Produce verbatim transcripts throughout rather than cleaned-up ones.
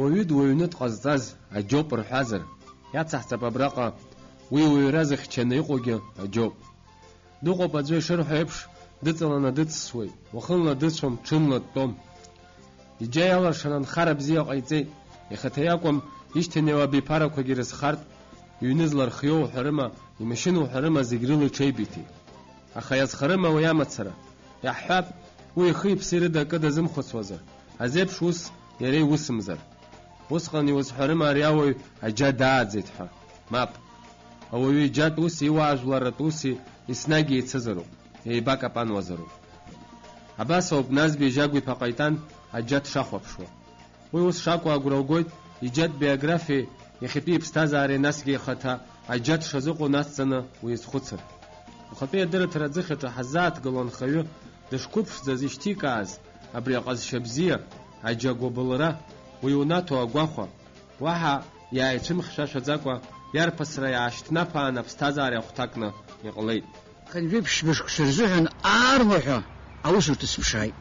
Ауаҩы дуаҩны дҟазҵаз аџьоуп рҳәазар, иацаҳҵап абраҟа уи уаҩра зыхьчаны иҟоугьы аџьоуп. Дыҟоуп аӡәы ишырҳәо еиԥш, дыҵаланы дыҵсуеит, уахынла дыцәом, ҽынла дтәом. Иџьа иалыршаны анхара бзиа ҟаиҵеит, ихаҭа иакәым, ишьҭанеиуа абиԥарақәагьы рызхартә, иҩны злархиоу уҳәарыма, имашьына уҳәарыма, зегь рыла иҽеибиҭеит. Аха иазхарыма уи амацара? Иаҳҳәап, уи ихи-иԥси рыда акы дазымхәыцуазар, азеиԥш ус иара иусымзар. Усҟан иузҳәарыма ари ауаҩ аџьа дааӡеит ҳәа? Мап. Ауаҩы иџьатә уси иуаажәларратә уси еснагь еицызароуп, еибакапануазароуп. Абас ауп Назбеи Жьагә-иԥа Ҟаитан аџьа дшахәаԥшуа. Уи ус шакәу агәра лгоит, иџьатә биографиеи иахьатәи иԥсҭазаареи, насгьы ихаҭа аџьа дшазыҟоу нацҵаны уизхәыцыр. Ухатәи адырраҭара аӡыхь аҿы ҳаззааҭгыло анхаҩы дышқәыԥшӡаз ишьҭикааз абри аҟазшьа бзиа, аџьа гәыбылра, уи унаҭо агәахәа, уаҳа иааицәымхьшәашәаӡакәа, иарԥысра иаашьҭнаԥаан аԥсҭазаара иахәҭакны иҟалеит. Хынҩажәи ԥшьба шықәса рзыҳәан аарла ҳәа аусурҭа сыԥшааит.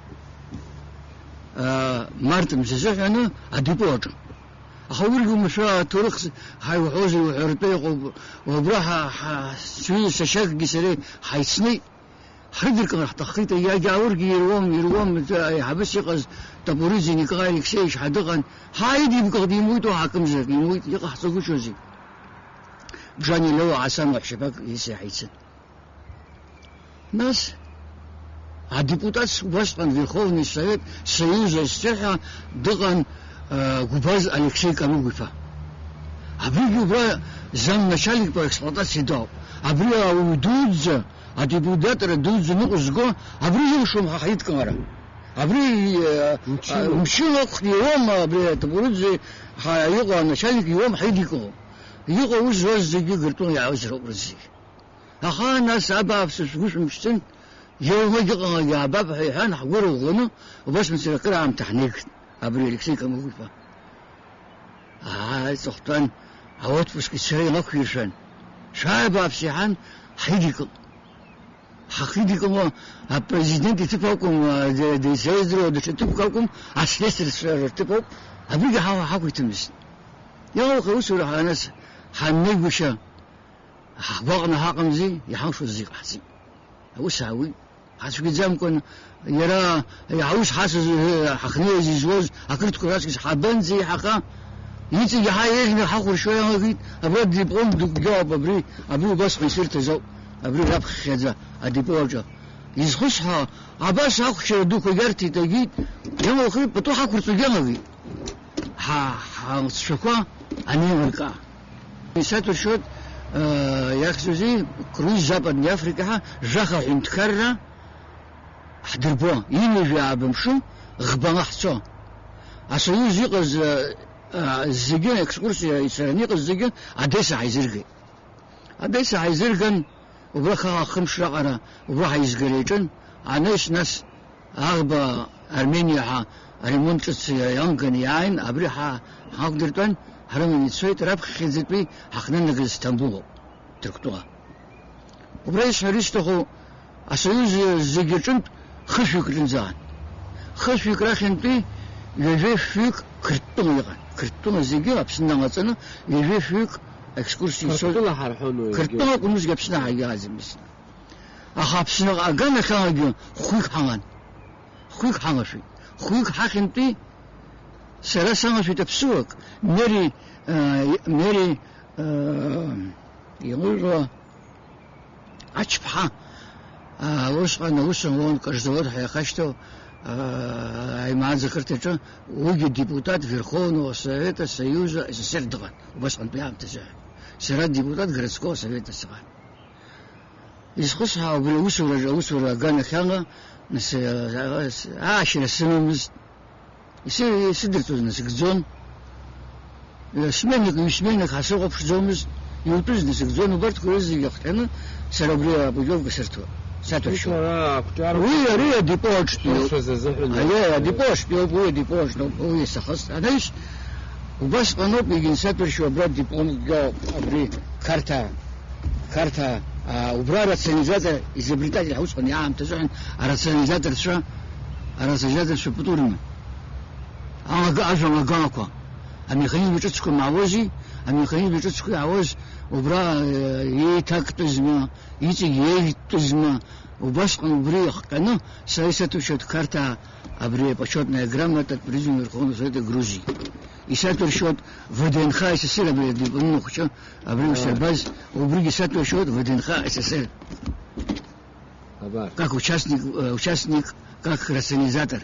Март мза азыҳәаны адепо аҿы. Аха уригьы умшәа, аҭоурых ҳаиуҳәозеи уҳәартәы иҟоуп, убра ҳа, ҳа, сҩыза сашьакгьы сареи ҳаицны ҳрыдыркылар ҳҭаххеит, иагьааургьы ируам, ируам, аиҳабыс иҟаз Тапуридзе Николаи Алексеевич ҳәа дыҟан, ҳааидибгалт, имуит уаҳа акымзарак, имуит, иҟаҳҵагәышьозеи? Бжани Леуа Ҳасан лаҳәшьаԥак исеиҳа ицын. Нас, адепутатс убасҟан Верховный Совет Союза азы ҳәа дыҟан, э, Гәбаз Алексеи Камыгә-иԥа. Абригьы убра замначальник по эксплуатации дауп. Абри ауаҩ дуӡӡа, адепутатра дуӡӡа ныҟәызго, абри илшом ҳа ҳидкылара. Абри, э, мчыла. Мчыла иоума, абри Тапуридзе ҳа иҟоу аначальник иоума ҳидикыло. Иҟоу ус зуаз зегьы Гыртәыла иаауазароуп рызегь. Аха нас абааԥсы, шәгәы шәымшьҭын, иоумагь ыҟамлакгьы аабап ҳәа иҳәан, ҳгәы рыӷәӷәаны, убас мацара акыр аамҭа ҳнеигт, абри Алексеи Камыгә-иԥа. Аа, иҵыхәтәан, аотпуск ицара инақәиршәан. Шәааи абааԥсы, иҳәан, ҳидикылт. Ҳахидикыло апрезидент иҭыԥ акәым, а, д-, д-, исеиздыруа даҽа ҭыԥк акәым, аслесарцәа рҭыԥ ауп, абригьы ҳа-, ҳақәиҭымызт. Иалоуха аусура ҳанас ҳаннеигәышьа, ҳгәаҟны ҳаҟамзи, иҳалшоз зегь ҟаҳҵеит. Аус аауеит. Ҳацәгьаӡамкәан, иара, аус ҳасыз, ҳахнеиз изуаз ақырҭқәа раҵкыс ҳабанӡеиҳаха? Иҵегь иаҳа еиӷьны ҳахәаршьо иалагеит, абра диплом дукгьы ауп, абри, абри убасҟан исырҭаз ауп, абри раԥхьаӡа адепо аҿы. Изхысҳәаауа, абас ахәшьара дуқәа иарҭеит, агеит, иамоу ахи пату ҳақәырҵогьы иалагеит. Ҳа, ҳа, ҳцәақәа анеилыркаа. Исаҭәаршьоит, э, иахьӡузеи, круиз Западной Африка ҳәа жәаха ҳәынҭқарра ҳдырбо, ҩажәи ааба мшы ӷбала ҳцо. Асоюз иҟаз, э, э, зегьы, аекскурсиа ицараны иҟаз зегьы Одесса ҳаизыргеит. Одесса ҳаизырган, убра хаха хымш раҟара убра ҳаизгара иаҿын, анаҩс нас аӷба Армениа ҳәа аремонт ҿыц иалган иааин, абри ҳа-, ҳақәдыртәан, ҳрыманы ицоит, раԥхьаӡатәи ҳахнанагаз Сҭамбулоуп, Ҭырқәтәыла. Убра исҳәар исҭаху, асоюз зегьы рҿынтә хышәҩык рынӡаан. Хышәҩык рахьынтәи ҩажәи шәҩык Қырҭтәыла иҟан. Қырҭтәыла зегьы Аԥсны налаҵаны ҩажәи шәҩык аекскурсиа ицоит. Қырҭтәыла ҳарҳәон уи. Қырҭтәыла акәын усгьы Аԥсны ҳагьааӡамызт. Аха Аԥсныҟа аганахьалагьы хәҩык ҳалан. Хәҩык ҳалашәеит. Хәҩык ҳахьынтәи сара салашәеит аԥсыуак, Мери, э, Мери, э, илыжәуа Ачԥҳа, аа, усҟан аус луан Кожзавод ҳәа иахашьҭоу, аа, аимааӡа ақырҭаҿы, уигьы депутат Верховного Совета Союза СССР дыҟан, убасҟантәи аамҭазы. Сара депутат городского совета сыҟан. Изхысҳәаау, убри аусураҿы, аусура аганахьала, нас, аа, аашьара сымамызт. Исыр-, исыдырҵоз насыгӡон. Сменник, ҩ-сменник ҳасыхәаԥшӡомызт, иутәыз насыгӡон, убарҭқәа рызегьы ахҟьаны, сара убри апутиовка сырҭо, саҭәашьо. Ус ара ақәҿиара. Уи, ари адепо аҿтәиоуп. Шәызазыҳәан. Аиеи, адепо аҿтәиоуп, уи адепо аҿтәоуп, уи сахыс-, анаҩс, убасҟаноуп, егьын саҭәаршьо абра дипломгьы ауп, абри Қарҭаа. Қарҭаа, а, убра арационализатор, изобретатель ҳәа усҟан иаамҭазы ҳәан, арационализаторцәа, арационализаторцәа пату рыман. Алага-, ажәа алагалақәа. Амеханизм ҿыцқәа маауази, амеханизм ҿыцқәа иаауаз убра, э, еиҭактәызма, иҵегь еиӷьтәызма, убасҟан убри иахҟьаны сара исаҭәашьоит Қарҭаа абри апочётная грамота Президиум Верховного Совета Грузии. Исаҭәаршьоит В Д Н Х С С Р абри адиплом хәыҷы, абри ус иабаз, убригьы исаҭәашьоит В Д Н Х С С Р. Абар. Как участник, э, участник, как рационализатор.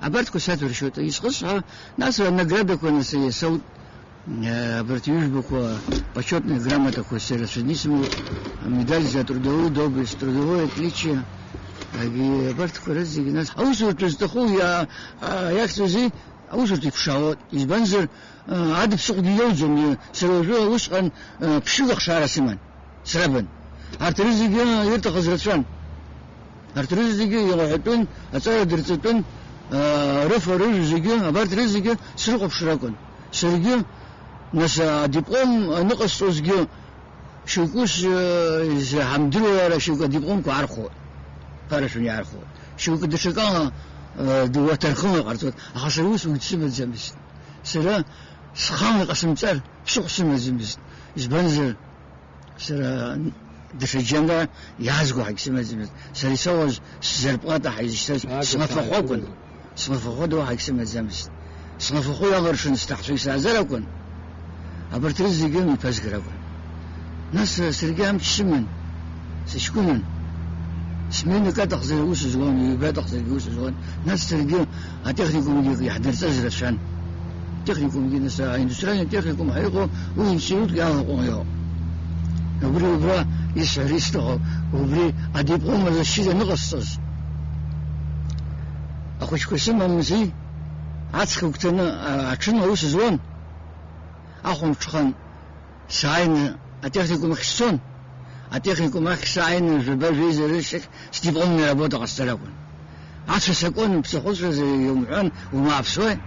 Абарҭқәа саҭәаршьоит, исхысҳәа, нас анаградақәа, нас, иасоут, э, абарҭ ҩыжәбақәа, почётные грамотақәа сара сынисмоуп, медаль за трудовую доблесть, трудовое отличие, агьи абарҭқәа рызегьы, нас, аусурҭа зҭаху иа-, а-, иахьӡузеи, аусурҭа иԥшаауеит, избанзар, э, адыԥсыхәгьы иоуӡом, сара уажәы усҟан, э, ԥшьҩык ахшара сыман. Срабын. Арҭ рызегьы ирҭахыз рацәан. Арҭ рызегьы илаҳәатәын, аҵара дырҵатәын, аа, рыфа-рыжә зегьы, абарҭ рызегьы срыхәаԥшыр акәын. Саргьы, нас, адиплом аныҟасҵозгьы, шьоукы ус, э, изҳамдыруа, ара шьоукы адипломқәа архәоит. Ԥарашәан иаархәоит. Шьоукы даҽакала, э, д-, уаҭархыла иҟарҵоит. Аха сара ус уаҩ дсымаӡамызт. Сара схала иҟасымҵар, ԥсыхәа сымаӡамызт. Избанзар, сара даҽа џьанра иаазго ҳәагьы сымаӡамызт. Сара исоуаз сзарплата ҳәа изышьҭаз Ага, снафахәы акәын. Снафахәы ду ҳәагьы сымаӡамызт. Снафахәы иалыршаны сҭаҳцәа исаазар акәын. Абарҭ рызегьы мҩаԥазгар акәын. Нас саргьы амч сыман, сыҷкәынан. Сменак аҭахзар аус зуан, ҩба аҭахзаргьы аус зуан. Нас саргьы атехникумгьы иаҳдырҵаз рацәан. Техникумгьы, нас, аиндустриальный техникум ҳәа иҟоу, уи институтк иалаҟәуа иҟоуп. Убри убра исҳәар исҭаху, убри адиплом защита аныҟасҵоз, ахәыҷқәа сымамзи, аҵх агәҭаны, а-, аҽны аус зуан, ахәымҽхан сааины атехникум ахь сцон. Атехникум ахь сааины жәаба-жәеиза рышьҭахь сдипломная работа ҟасҵар акәын. Ацәа сакуан, ԥсахәыцәазар иумҳәан, умааԥсуеи?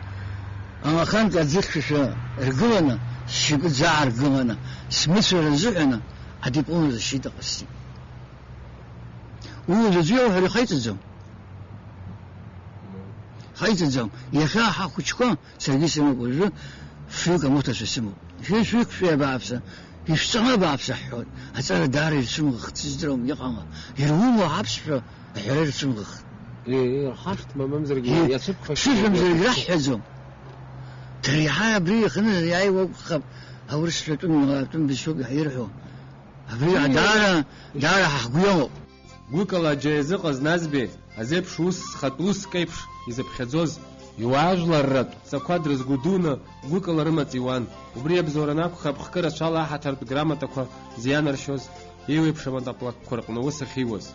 Амаханк аӡыхьшәашәа ргыланы, сшьапы ӡаа ргыланы, смыцәар азыҳәаны адиплом защита ҟасҵеит. Уи уажәаӡәы иауҳәар ихаиҵаӡом. Ихаиҵаӡом. Иахьа ҳахәыҷқәа Саргьы сымоуп уажәы, фҩык амоҭацәа сымоуп. Шәи шәҩык шәи абааԥсы, ишәҵама абааԥсы ҳҳәоит. Аҵара даара ирцәымӷыхт, сыздыруам иҟама. Ирумоу аԥсшәа аҳәара ирцәымӷыхт. Е, ирхашҭма, мамзаргьы Е, иацәыԥхашьоит. Ԥсышәамзаргь раҳҳәаӡом. Дара иаҳа абри иаханы иааиуа акәхап, аурысшәа атәым, атәым бызшәоуп иаҳа ирҳәо. Абри Е. даара, даара ҳа ҳгәы иалоуп. Гәыкала џьа иазыҟаз Назбеи, азеиԥш ус, зхатә уск еиԥш изыԥхьаӡоз, иуаажәларратә ҵақәа дрызгәыдуны, гәыкала рымаҵ иуан. Убри иабзоураны акәхап, хкы рацәала аҳаҭартә грамотақәа зианаршьоз, еиуеиԥшым аҵаблакқәа рҟны аус ахьиуаз.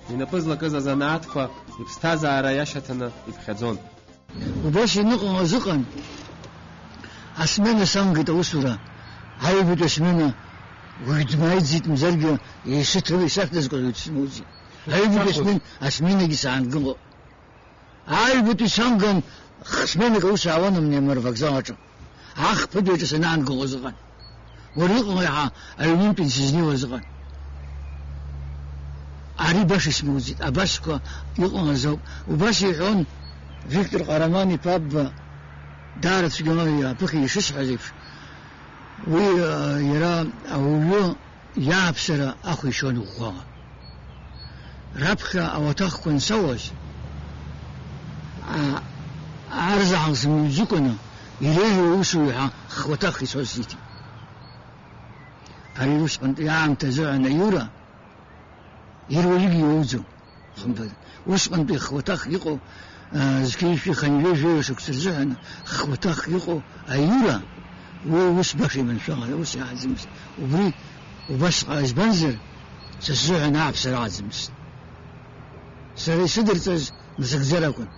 Инапы злакыз азанааҭқәа иԥсҭазаара иашьаҭаны иԥхьаӡон. Убас иныҟәоз ыҟан, асмена сангеит аусура, аҩбатәи асмена уаҩ дмааиӡеит, мзаргьы исыҭ-, исахьӡызкуаз уаҩ дсымоуӡеит. Аҩбатәи асмен-, асменагьы саангыло. Аҩбатәи санган, х-, сменак аус аауан Амни авокзал аҿы. Ахԥатәи аҿы санаангылоз ыҟан. Уара иҟалеи ҳәа аҩнынтәи сызнеиуаз ыҟан. Ари баша исмоуӡеит, абасқәа иҟалаз ауп. Убас иҳәон Виктор Ҟараман-иԥа Абба, даара цәгьала аԥыхьа ишысҳәаз еиԥш, уи, а, иара ауаҩы иааԥсара ахә ишьон ӷәӷәала. Раԥхьа ауаҭахқәа ансауаз, а-, арзаҳал сымҩаӡыкәаны иреиӷьу аусуҩ ҳәа хуаҭах ицоз сиҭеит. Ари усҟантәи аамҭазы анаиура ируаҩыгьы иоуӡом, хымԥада. Усҟантәи хуаҭах иҟоу, аа, зқьи жәшәи хынҩажәи жәаҩа шықәса рзыҳәан хуаҭах иҟоу аиура, уи ус баша иманшәалан, ус иааӡамызт. Убри убасҟан, избанзар, са сзыҳәан ааԥсара аӡамызт. Сара исыдырҵаз мсыгӡар акәын.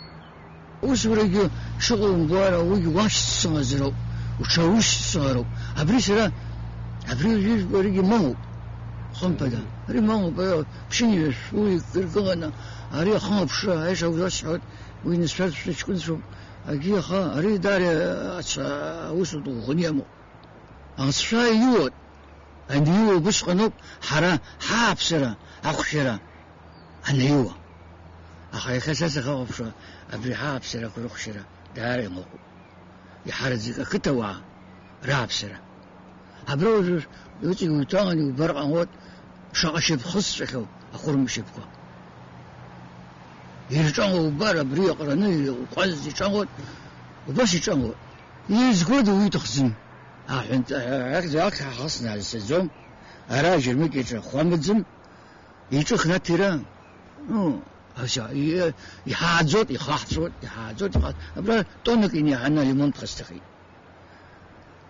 Усурагьы шыҟоу умбо, ара уигь уашьцылазароуп, уҽаушьцылароуп. Абри сара, абри уажәы ижәбо аригьы мамоуп, хымԥада. Ари мамоуп, ара ԥшьынҩажәа шәҟәыҩҩык иргыланы, ари ахылаԥшра, аиаша узасҳәоит, уи нысшәартә шәыҷкәынцәоуп. Агьи аха, ари даара ац-, аусутә ӷәӷәаны иамоуп. Аҵәцәа иуоит, аниуа убысҟаноуп ҳара ҳааԥсара ахәшьара анаиуа. Аха иахьа са сахьахәаԥшуа, абри ҳааԥсарақәа рыхәшьара даара имаҟоуп. иҳараӡак ақыҭауаа рааԥсара. Абра уажәы уҵегь уҩҭалан иубар ҟалоит, шаҟа шьапы хысҵәахьоу ахәырмшьапқәа. Ирҿало убар, абри иаҟараны иҟәаз иҿалоит, убас иҿалоит. Изгода уи иҭахӡам? Аҳәынҵа-, ахьӡ-, ахь ҳахысны ҳазцаӡом. Ара аџьармыкьаҿы хәамаӡам, иҿыхнаҭира. Ну, аса, и-, иҳааӡоит, ихаҳҵоит, иҳааӡоит, ихаҳ-, абра тоннак иниаҳаны алимон ԥхасҭахеит.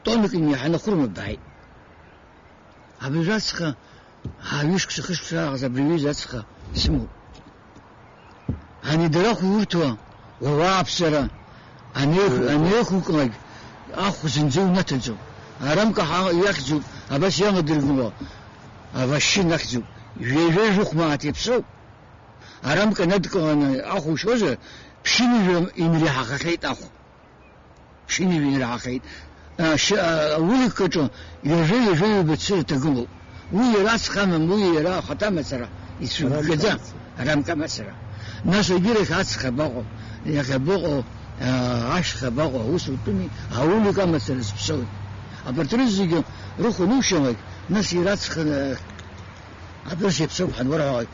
Тоннак иниаҳаны хәырма бааит. Абыржә ацха, ҩышықәса, хышықәса рааҟаз абри аҩыза ацха сымоуп. Ани дара хәурҭуа, уа уааԥсара, анеих-, анеихуклак, ахә зынӡа иунаҭаӡом. Арамка ҳа-, иахьӡуп, абас иаладыргыло, авашьын ахьӡуп. Ҩажәа жәохә мааҭ иаԥсоуп. Арамка надкыланы ахә ушьозар, ԥшьынҩажәа инреиҳахахьеит ахә. Ԥшьынҩажәа инраҳахеит. А, шьа-, а, ауликаҿы ҩажәа-ҩажәа ҩба цәырҭа гылоуп. Уи иара ацха амам, уи иара ахаҭа мацара ицәыггаӡам, арамка мацара. Нас егьирахь ацха абаҟоу, иахьа абаҟоу, а, ашьха абаҟоу, аус утәыми, аулика мацара зыԥсоу. Абарҭ рызегьы рыхә анушьалак, нас иара ацха, а, абас иаԥсоуп ҳануарҳәалак.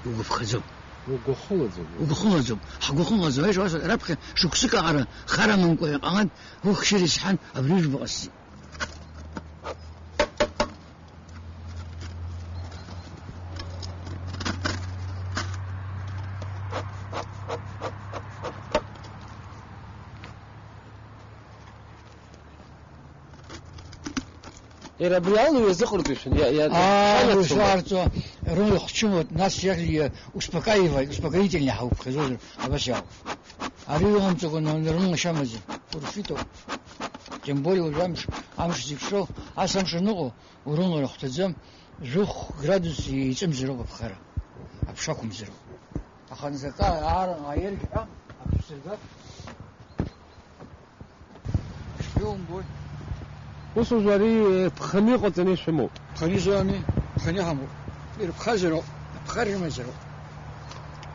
Угәаԥхаӡом. Угәахылаӡом. Угәахылаӡом. Ҳгәахылаӡом. Аиаша, аиаша, раԥхьа шықәсык аҟара хар амамкәа иҟалан, ухьшьыр исҳәан, абри жәба ҟасҵеит. Иара абри ала иазыҟарҵоишәа, иа-, иа-, Аа, шәалацәома? Ишәарҵо, рыла ихчымоит, нас иахьгьы успокаивай, успокоительный ҳауԥхьаӡозар, абас иауп. Ари иҟамҵакәа на-, нырмышьамаӡам, урфитоуп. Тем более уажәы амш, амш зеиԥшроу, ас амш аныҟоу, урымлар ахәҭаӡам, жәохә градус еиҵымзароуп аԥхара, аԥша ақәымзароуп. Аха анзака аар-, аергьҳәа, аԥшәсырба. Ишԥеи умбои? Ус уажәы ари ԥханы иҟаҵаны ишәымоу? Ԥханы изыҟами, ԥханы иҳамоуп. Ирԥхазароуп, аԥхара рымазароуп.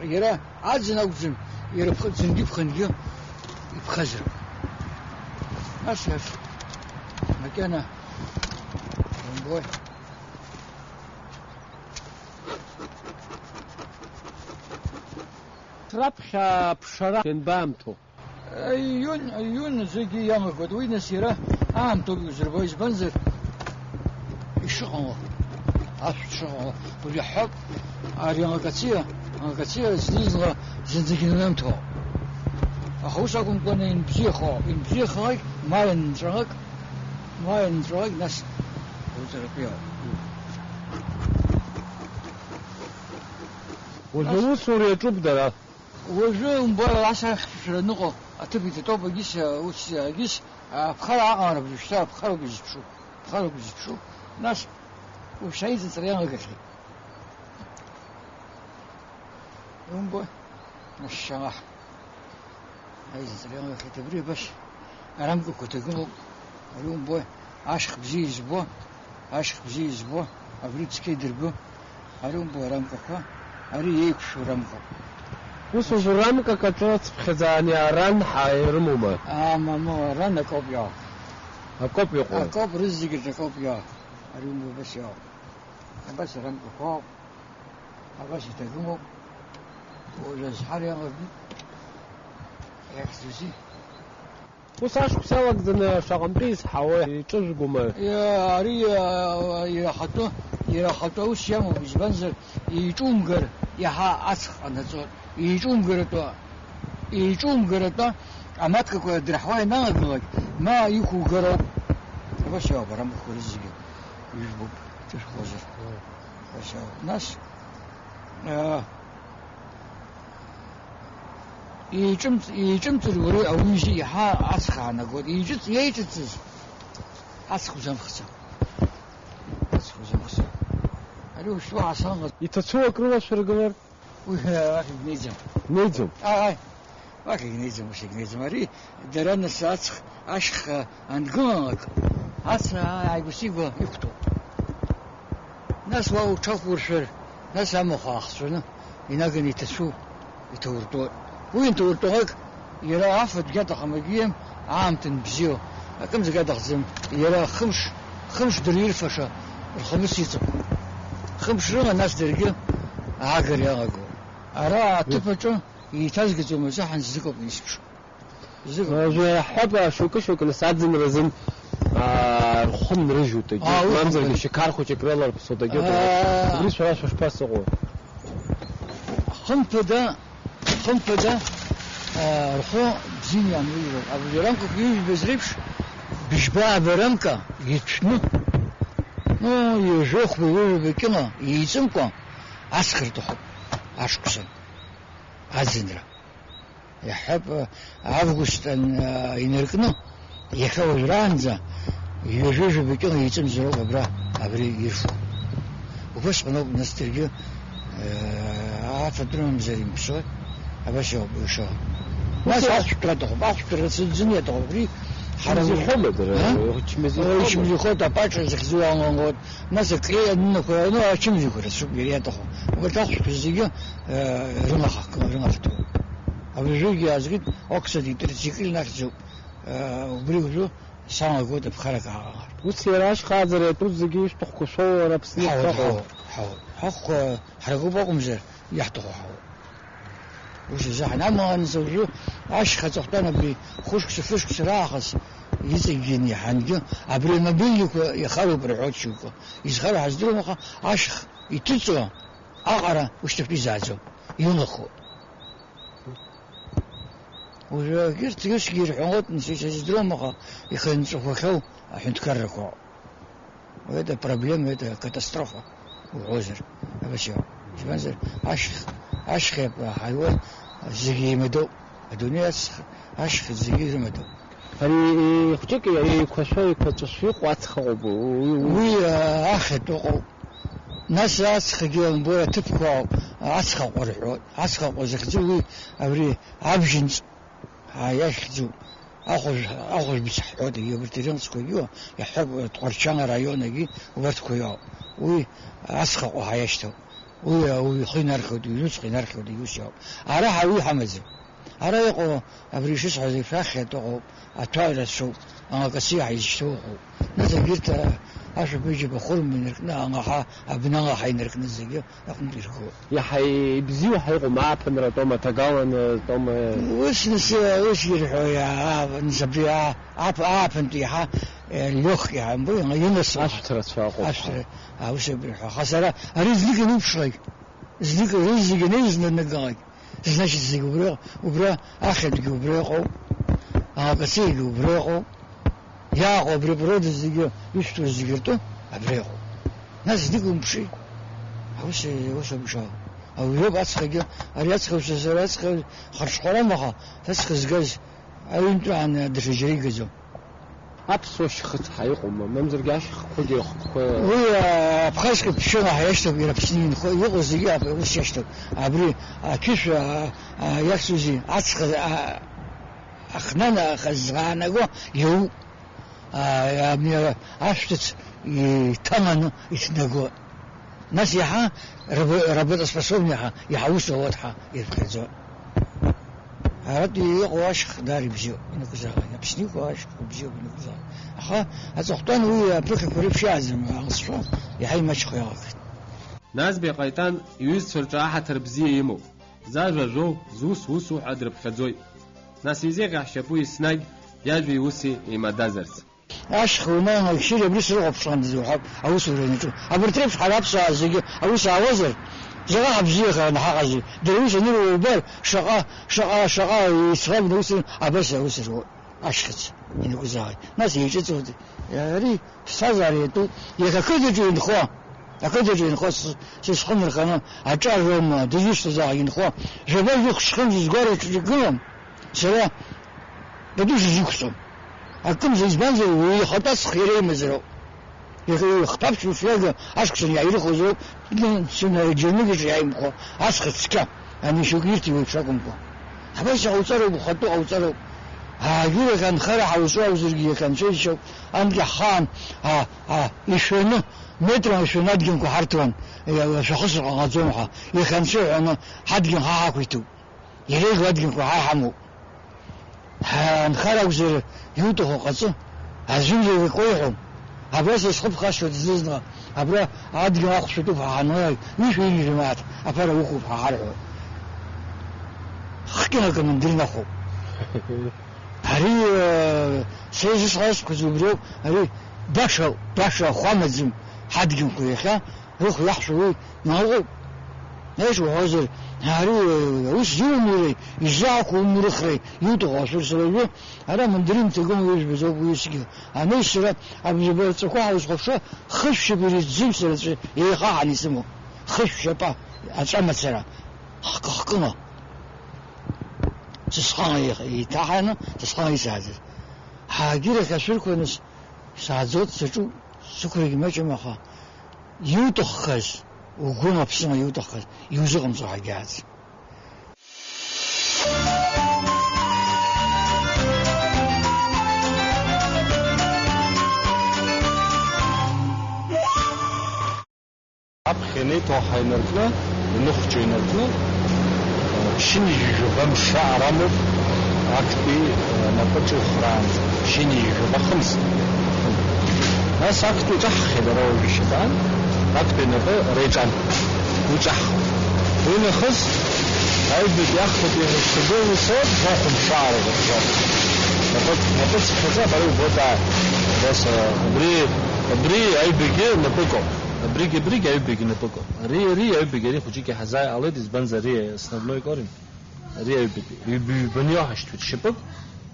Иара аӡын акәӡам, иара ԥхыӡынгьы ԥхынгьы иԥхазароуп. Нас, нас, макьана умбои. Раԥхьа аԥшара ианбаамҭоу? Аиун, аиун зегьы иалагоит. Уи нас иара аамҭоуп иузырбо, избанзар, ишыҟало, ашәҭ шыҟало. Уажәы иаҳҳәап, ари алакациа, алакациа зны-зынла зынӡагьы инанамҭо. Аха ус акәымкәаны, инбзиахо, инбзиахалак, ма ианҵәалак, ма ианҵәалак, нас уҵаратәы иауп. Уажәы нас аусура иаҿуп дара. Уажәы, умбои, ас ахьшәашәара аныҟоу, аҭыԥ иҭатәоуп, агьыс, ус, агьыс, аԥхара аҟалара, уажәшьҭа аԥхароуп изыԥшу, аԥхароуп изыԥшу, нас, уажәшьҭа аизыҵра иалагахьеит. Умбои, машьшьала, аизыҵра иалагахьеит, абри абас. Арамкақәа ҭагылоуп, ари умбои, ашьха бзиа избо, ашьха бзиа избо, абри цқьа идырбо, ари умбои арамкақәа, ари еиқәшәо рамкоуп. Ус уажәы рамкак аҿы цыԥхьаӡа ани аран ҳа ирымоума? Ама, ма, аран акоуп иаауа. Акоуп иҟоу? Акоуп, рызегьы рҿы акоуп иаауа. Ари умбои абас иаауа. Абас арамкақәа ауп. Абас иҭагылоуп. Уажәы азҳара иалагеит. Иахьӡузеи? Ус ашықәс иалагӡаны шаҟантәы изҳауеи, иҿыжәгома? Иа-, ари, иа-, иахатәы, иахатәы аус иамоуп, избанзар, еиҿумгар иаҳа аҵх ҟанаҵоит. Еиҿумгаратәы, еиҿумгаратәы амаҭкақәа дырҳауа ианалагалак, ма иқәугароуп. Абас иоуп, арамкақәа рызегьы ижәбоуп, иҿышәхозар. Абас иоуп. Нас, аа, Еиҿымҵ-, еиҿымҵыр уара ауаҩы иаҳа ацха аанагоит. Еиҿыҵ-, еиҿыҵыз ацха узамхцәа. Ацха узамхцәа. Ари ушьҭа уаасалныс. Иҭацәу акрылашәыргылар? Уи, э, уахь игәнеиӡам. Неиӡом? Ааи, ааи. Уахь игәнеиӡам, ус игәнеиӡам. Ари дара нас аҵх ашьха ангылалак, ацра ааигәа-сигәа иқәтәоуп. Нас уа уҽахәуршәар, нас амахә аахҵәаны инаганы иҭацәу иҭауртәуеит. Уи инҭауртәалак, иара афатә гьаҭахам, агьием, Аамҭа анбзиоу, акымзарак иаҭахӡам, иара хымш, хымш дырҩырфаша рхамыс иҵоуп. Хымш рыма, нас даргьы аагара иалаго. Ара аҭыԥ аҿы еиҭазгаӡом азы ҳанззыҟоуп исԥш. Зыҟоуп. Уажәы иаҳҳәап, шьоукы-шьоукы нас аӡынра азын, аа, рхәы нрыжьуеит, егьи, Аа, уи мамзаргьы хымԥада. Шьақар хәыҷык рыларԥсоит, егьи. Аа. Убри шәара шәышԥасыҟоу? Хымԥада, хымԥада, аа, рхәы бзианы ианрыжьроуп. Абри рамкақәа ҩажәа бзреиԥш, быжьба абарамка иҭәны, ну, ҩажәохәба, ҩажәаба кьыла еиҵымкәа ацхырҭахоуп ашықәсан аӡынра. Иаҳҳәап, август ан-, инаркны, иахьа уажәраанӡа ҩажәа-ҩажәа бакьыла еиҵымзароуп абра, абри ирфо. Убасҟаноуп, нас, даргьы, э, афатә рымамзар имԥсуеит, абас иоуп ишыҟоу. Нас Ус ахәшәтәра аҭахуп, ахәшәтәра рацәаӡаны иаҭахуп, абри ҳара Ичмазаҩхома дара? А? Ичмазаҩхома? Ичмазаҩхоит, апаҿа захьӡу алангоит, нас акреи анынақәа, ну, ачымазаҩқәа рацәоуп, иара иаҭаху. Убарҭ ахәшәқәа зегьы, э, рымаха-, рымахатәуп. Абыржәгьы аазгеит, оксади трицикл нахьӡуп. Э, убри уажәы салагоит аԥхарак ааҟалар. Ус иара ашьхааӡара иатәу зегьы ишәҭахқәоу шәоур Аԥсны Ҳауеит, ишәҭаху. Ҳауеит, ҳауеит. Ҳахәқәа ҳаракуп акәымзар, иаҳҭаху ҳауеит. Ус изаҳан амаанӡа уажәы ашьха аҵыхәтәан абри хәышықәса-фышықәса раахыс иҵегьгьы иаҳангьы абри амобильникқәа иахароуп рҳәоит шьоукы. Изхароу ҳаздыруам, аха ашьха иҭыҵуа аҟара ушьҭахьтәи изааӡом, иулахо. Уажәы егьырҭ усгьы ирҳәалоит, нас, исыздыруам, аха ихынҵәахахьоу аҳәынҭқаррақәа. Это проблема, это катастрофа, уҳәозар, абас иоуп. Избанзар, ашьх-, ашьхеиԥ ҳаиуа зегьы еимадоуп. Адунеи ацх-, ашьха зегьы ирымадоуп. Ари еихәҷык еиқәашәа, еиқәаҵәашәа иҟоу ацха ыҟоуп, уи, уи, уи, а, ахьатә ыҟоуп. Нас ацхагьы умбои, аҭыԥқәа ацха ҟәа рҳәоит. Ацха ҟәа захьӡу уи абри абжьынҵ, аа, иахьӡуп. Ахәажә, ахәажә быцҳҳәоит, егьи убарҭ ирымцқәагьы, иаҳҳәап, Тҟәарчан араионагьы убарҭқәа иоуп. Уи ацха ҟәа ҳәа иашьҭоуп. Уи ауаҩы ихы инархьоит, иҩнуҵҟа инархьоит, егьи ус иоуп. Ара ҳа уи ҳамаӡам. Ара иҟоу, абри ишысҳәаз еиԥш, ахьатә ыҟоуп, аҭәа рацәоуп, амакасиа ҳаизшьҭоу ыҟоуп. Нас егьырҭ, а, ашәаԥыџьаԥ ахәырма инаркны, анаҳа, абналаҳа инаркны зегьы аҟнытә иргоуп. Иаҳа ибзиоу ҳәа иҟоума, ааԥынратәоума, аҭагаланытәоума? Ус, нас, ус ирҳәо, иа-, а-, нас абри, а-, ап-, ааԥынтә иаҳа, э, лёгк иаҳа, мбои, иласу. Ашәҭ рацәа ыҟоуп. Ашәҭ ра-, а, ус абри ҳәа. Аха сара ари знык инуԥшуеит. Знык, рызегьы анеизнагалак, значит, зегь убра, убра ахьатәгьы убра иҟоуп, акациагьы убра иҟоуп, иааҟоу абри априрода зегьы, ишәҭуа зегьы ртәы абра иҟоуп. Нас знык умԥши. Ус, ус абжьала. Ауаҩоуп ацхагьы, ари ацха, сара ацха харшхәарам, аха ацха згаз аҩынтәаан даҽаџьара игаӡом. Аԥсуа шьхыцҳа иҟоума, мамзаргьы ашьхқәагьы рыхкқәа? Уи, а, абхазқәа ԥшьола ҳәа иашьҭоуп, иара Аԥсны инхо, иҟоу зегьы аб-, ус иашьҭоуп. Абри ақьышә, а, а, иахьӡузеи, ацха, а, ахнана, аха заанаго иауп. А, абни ара ашәҭыц иҭаманы иҭнаго. Нас иаҳа рабо-, работоспособный ҳа, иаҳа ус ауеит ҳа ирыԥхьаӡо. Аратәи иҟоу ашьха даара ибзиоуп, инықәзаалак. Аԥсны иҟоу ашьхақәа бзиоуп, инықәзаалак. Аха аҵыхәтәан уи аԥыхьақәа реиԥш иааӡам, алҵшәа иаҳа имаҷхо иалагеит. Назбеи Ҟаитан иҩызцәа рҿы аҳаҭыр бзиа имоуп. Зажәа жәоу, зус усу ҳәа дрыԥхьаӡоит. Нас изеиӷьаҳшьап уи еснагь иажәеи уси еимадазарц. Ашьха унан, Алшьыри абри срыхәаԥшландаз уҳәап, аусура анаҿу. Абарҭ реиԥш ҳара аԥсуаа зегьы аус аауазар, заҟа ҳабзиахараны ҳаҟази, дара ус аныру убар, шаҟа, шаҟа, шаҟа еицхрааны ус, абас аус руеит, ашьхыц инакәызаалак. Нас еиҿыҵуеит, ари ԥсҭазаара иатәуп, иахьа ақыҭаҿы инхо, ақыҭаҿы инхо, с-, сызхы нырханы, аҿар роума, дызусҭазаалак инхо, жәаба жәохә шьхымза згәараҿы игылам. Сара пату сызиқәҵом. Акымза, избанзар, уи ихатә аҵх иара имазароуп. Иахьа ихԥа ԥшьба фҩага ашықәсан иааирыхуазароуп, сына џьармыкьаҿ иааимхәо, аҵх цқьа, ани шьоук ирҭиуа еиԥш акәымкәа. Абас иҟауҵароуп, ухатәы ҟауҵароуп. Аагьы иахьа анхара ҳауҵуа акәзаргьы, иахьа анцәа иџьшьоуп, анкьа ҳхаан, а, а, ишәаны, метрала ишәаны адгьылқәа ҳарҭон, иа-, шәахысыр ҟаҟаӡом ҳәа, иахьа анцәа иҳәаны ҳадгьыл ҳа ҳақәиҭуп. Иреиӷьу адгьылқәа ҳа иҳамоуп. Ҳанхар акәзар, иуҭаху ҟаҵо, аӡәымзаргьы акоуҳәом. Абра сызхыԥхашьоит зны-зынла, абра адгьыл ахәшә атәуп ҳаҳанлак, ҩышәи ҩынҩажәи мааҭ аԥара уқәуп ҳәа ҳарҳәоит. Хкьынак амандарин ахәоуп. Ари, э, са изысҳәазқәаз убриоуп, ари баша, баша ахәы амаӡам ҳадгьылқәа иахьа, рыхә иаҳшәа уи наҟоуп. Знаешь, уҳәозар, ари, э, ус иумуреи, изаақәумырхреи, иуҭаху ашәыр сара уажәы, ара амандарин ҭагыланы ижәбаз ауп уи усгьы. Ани сара абжьабарҵақәа ҳаузхәаԥшуа, хышә шьапы ирызӡым сара аӡәы еихаҳан исымоу. Хышә шьапы, аҵәа мацара, хкы-хкыла. Сысҟан еиҭаҳаны, сысҟан исааӡаз. Ҳаагьырахь ашәырқәа аныс, сааӡоит, саҿуп, сықәрагь маҷым, аха иуҭаххаз, угәы-аԥсыма иуҭаххаз, иузыҟамҵо ҳагьааӡ. Аԥхьа инеиҭо ҳаинаркны, иныхәҷо инаркны, ԥшьынҩажәи жәаба мшы ара амоуп, актәи, э, напы ҿухраанӡа, ԥшьынҩажәи жәаба хымз. Нас актәи ҿаҳхьеит ара уажәы шьабан, актәи напы ара иҿан, уи ҿаҳхуеит. Уи нахыс аҩбатәи ахԥатәи ирыцәгыланы ицоит, жәохә мшы ара рыбжьоуп. Напы, напы цыԥхьаӡа абара иубоит ааи. Абас, э, абри, абри аҩбагьы напыкоуп. Абригь, абригь аҩбагьы напыкоуп. Ари, ари аҩбагьы, ари хәыҷык иҳазааҟалеит, избанзар, ари основной корень. Ари аҩбатәи. Ҩб-, ҩбаны иоуҳашьҭуеит шьапык,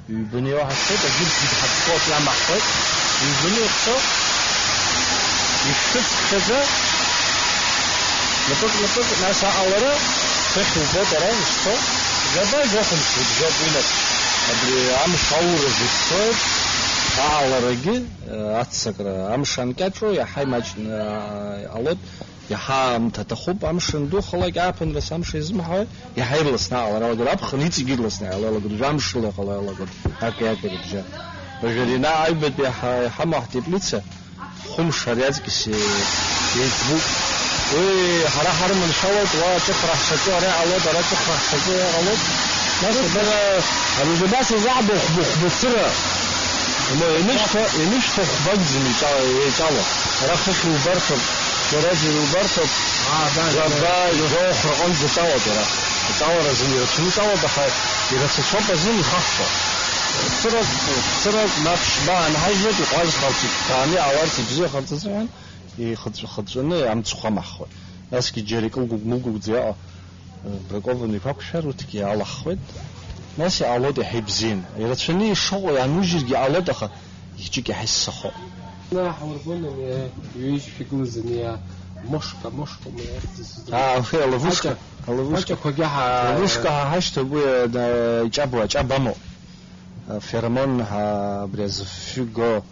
ҩбаны иоуҳашьҭуеит, агьырҭгьы дҳацәцоит, иамаҳхуеит. Ҩбаны иахьцо, ишәҭыцԥхьаӡа, напык, напык, нас аҟалара, хыхь убоит ара ишцо. Жәаба, жәохә мшы убжьоуп уи нас. Абри амш ауразы ицоит, аҟаларагьы, э, аццакра. Амш анкьаҿу иаҳа имаҷны, э, иҟалоит. Иаҳа аамҭа аҭахуп, амш андухалак, ааԥынрас амш изымҳауеи, иаҳа ирласны аҟалара алагоит, аԥхын иҵегь ирласны иҟала иалагоит, жәамшла иҟала иалагоит, акы-акы рыбжьа. Уажәы ари ана аҩбатәи иаҳа-, иҳамоу ҳтеплица, хәымш ари аҵкьыс е-, еиҵбуп. Уи ҳара ҳарманшәалоит, уа аҵыхәра ҳцаҿу ара иҟалоит, ара аҵыхәра ҳцаҿу ара иҟалоит. Нас абас, абас абас изаҳбо хәба-, хәба цыра. Ма ианышәҭа, ианышәҭа хәбакӡам еиҿа-, еиҿало. Ара хыхь иубарҭоуп. Џьара-џьара иубарҭоуп. Аа, да, да, жәаба, да. Жәохә рҟынӡа иҿалоит иара. Аҿалара азын ирацәаны иҿалоит, аха ирацәацәоуп азын ихаххо. Цырак, цырак, мап, ԥшьба анҳажьлак, иҟәазхарц, иҭҭәааны иаауарц, ибзиахарц азыҳәан, ихыҵәы-, хыҵәҵәаны амцхә амаҳхуеит. Насгьы џьара икылгәыгә-мылгәыгәӡа иаҟа, э, бракованный иқәақәшәар, урҭгьы алаххуеит. Нас иҟалоит иаҳа ибзианы. Ирацәаны ишыҟоу ианужьыргьы иҟалоит, аха Ихьчык иаҳа иссахо. Наҳ урбоны, ҩыжь фиглызын, иа, мошка, мошка, мошка. Аа, ухи, аловушка. Аҷа-, аловушка. Аҷақәагьы ҳа-, аловушка ҳа ҳашьҭоуп, уи, а, иҷабуа, аҷаб амоуп. А, феромон ҳа, абри азы фҩы го,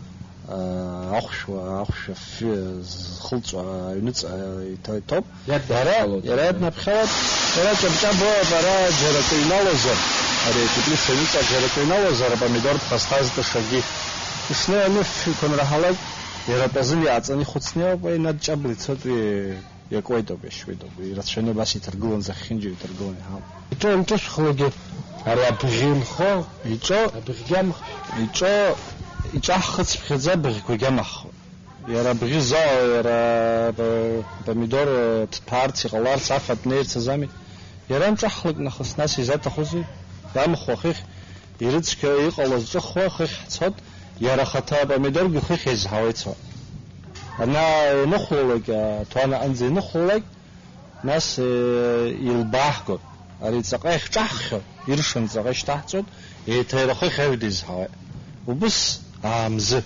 а, ахәшәуа, ахәшә афҩы зхылҵуа аҩныҵҟа иҭа-, иҭоуп. Иара, иара иаднаԥхьалоит, иара ҷаб-ҷабуп, ара џьара акы иналозар, ари атеплица аҩныҵҟа џьара акы иналозар, апомидор ԥхасҭа зтышагьы. Ишнеи анышә иқәынраҳалак, иара атәазын иааҵаны ихәыцны иоуп, уи инадҷабла ицоит, уи иакуеит ауп, иашьуеит ауп, ирацәаҩны абас иҭаргылан, зехьынџьара иҭаргылан иҳауп. Иҿы анҿышәхлогьы, ари абӷьы нхо, иҿо, абӷьгьы амх-, иҿо, иҿаҳхыцԥхьаӡа абыӷьқәагьы амаҳхуеит. Иара абӷьы зоуа, иара п-, помидор, э, ҭҭәаарц иҟаларц, афатә неирц азами? Иара нҿаҳхлак нахыс, нас изаҭахузеи? Иамхуа хыхь ирыцқьо иҟалаз ҿыхуа хыхь ҳцот, иара ахаҭа апомидоргьы хыхь еизҳауа ицо. Ана иныхәлалак, аҭуан аҟынӡа иныхәлалак, нас, э, илбааҳгон. Ари ҵаҟа иахьҿаҳххьоу, иршан ҵаҟа ишьҭаҳҵоит, еиҭа иара хыхь аҩда изҳауеит. Убыс аамзы.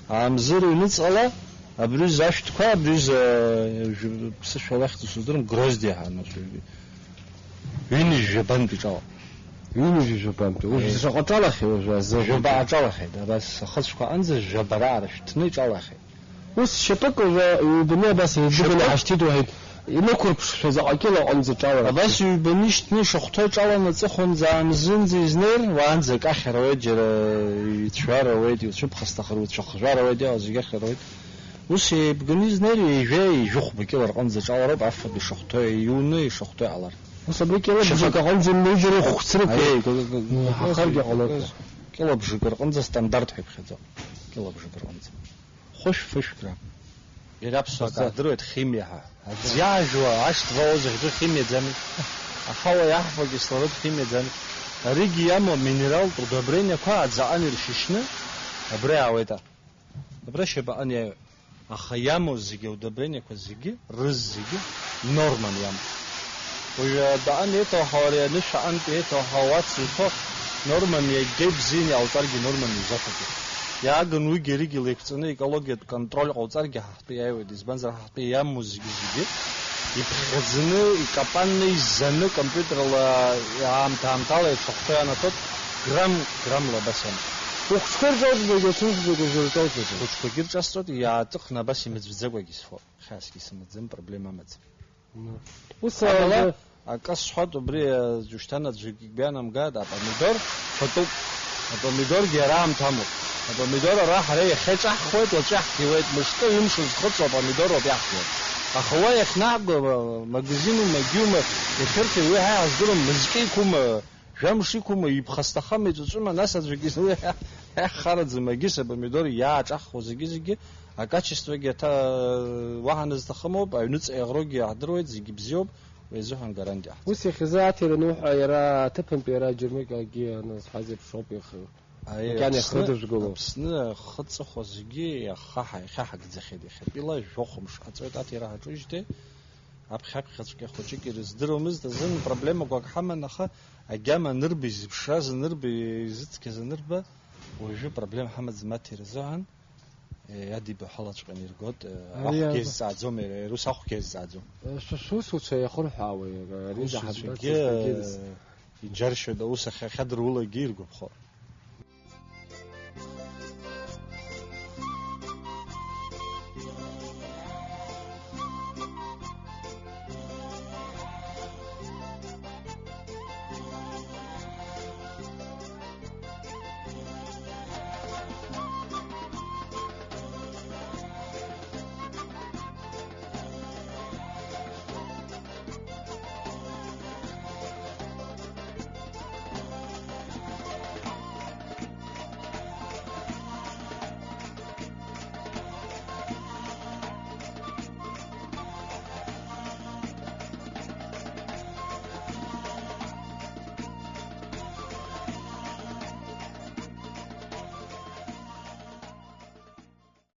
Аамзыр ҩныҵҟала, абри зы ашәҭқәа, абри зы, э, жә-, ԥсышәала ахьӡу сыздырам, грозди ҳәа, нас, ҩ-, ҩынҩажәи жәабантәи ҿала. Ҩынҩажәи жәабантәи. Уажә Е. Заҟа ҿалахьеи уажәы азы? Жәаба аҿалахьеит, абас ахыцәқәа аҟынӡа жәаба раара шәҭны иҿалахьеит. Ус шьапык уажәы ҩбаны абас еиҵбаны Шьапык? Ҳашьҭит уҳәеит. Инықәырԥшшәа заҟа кьыла аҟынӡа ҿалара. Абас ҩбаны ишьҭны ишахәҭоу иҿаланы аҵыхәанӡа аамзынӡа изнеир, уаанӡа акы ахьара ауеит, џьара ицәҩар ауеит, иуцәыԥхасҭахар уцәыхжәар ауеит, иҟаз зегьы ахьара ауеит. Ус еибганы изнеир, ҩажәеи ҩажәи хәба кьыла рҟынӡа ҿалароуп, афатә ишахәҭоу иуны ишахәҭоу иҟалар. Ус абри килобжак аҟынӡа инеиџьара ихәцрықәу. Аиеи, ку-, ку-, ку-, Ахаргьы ҟалоит. Килобжак рҟынӡа стандарт ҳәа иԥхьаӡоуп. Килобжак рҟынӡа. Хәышә, фышә грамм. Иара аԥсуаа Ҳазҵаа. Каадыруеит химиа ҳәа. Аӡ иаажәуа ашҭ вао захьӡу химиаӡами? Ахауа иаҳфо кислород химиаӡами? Аригьы иамоу минералтә удобрениақәа аӡаҟан иршьышьны абра иаауеит. Абра шьапаҟан иаауеит. Аха иамоу зегьы аудобрениақәа зегьы, рыз зегьы норман иамоу. Уажәы адәаҟан еиҭоуҳауа ари анышә аҟынтә еиҭоуҳауа уацуҭо норман иагьа ибзианы иҟауҵаргьы норман иузақәырҵоит. Иааган уигьы аригьы леиқәҵаны екологиатә контроль ҟауҵаргьы ҳа ҳтәы иааиуеит, избанзар ҳа ҳтәы иамоу зегьы-зегьы иԥхьаӡаны, икапанны, иззаны, компиутерла аамҭа-аамҭала еицәахәҭа ианаҭоит, грамм, граммла абас иамоуп. Ухәыҷқәа ирҿоуҵаӡагьы, уцәымшәаӡакәа ирҿоуҵаӡом. Ухәыҷқәагьы ирҿасҵоит, иаатыхны абас имыӡәӡәакәагьы сфо, хьаасгьы сымаӡам, проблема амаӡам. Ус Амала, азы акы сҳәоит, убри, э, џьушьҭан аӡәгьы игәы ианамгааит, апомидор фатәуп. Апомидоргьы ара аамҭа амоуп. Апомидор ара ҳара иахьа иҿаҳхуеит, уаҵәы иаҳҭиуеит, мышкы, ҩымш узхыҵуа апомидор ауп иаҳҭиуа. Аха уа иахьнагго, ма-, магазину, магиума, иахьырҭиуа уи ҳа иҳаздыруам, мызкы иқәума, жәамш иқәума, иԥхасҭахама, иҵәыҵәыма, нас аӡәгьы иахараӡам, агьыс апомидор иааҿаҳхуа зегьы-зегьы акачествогьы аҭа-, уаҳа назҭахым ауп, аҩныҵҟа иаӷроугьы иаҳдыруеит, зегьы бзиоуп, уи азыҳәан гарантиа ҳҭ-. Ус иахьазы аҭира ануҳәа, иара аҭыԥантәи иара аџьармыкьагьы аназҳаз еиԥш ауп иахьа. Аиеи, макьана Аԥсны, иахрыдыжәгыло. Аԥсны ахы ҵыхәа зегьы иаха ҳа-, иахьаҳагӡахьеит, иахьатәила жәохә мш ҟаҵоит аҭира ҳаҿуижьҭеи, аԥхьаԥхьаҵәҟьа хәыҷык ирыздыруамызт азын проблемақәак ҳаман, аха агьама анырба, изыԥшраз анырба, изыцқьаз анырба, уажәы проблема ҳамаӡам аҭира азыҳәан. Иадибо ҳалаҵәҟьаны иргоит, Ари ахәгьы азҵааӡом, иара ус ахәгьы азҵааӡом. Шәусуцәа иахырҳәаауеи, ари Усуцәагьы, заҳаҭ иџьаршьоит, аус ахьадырулагьы иргәаԥхо.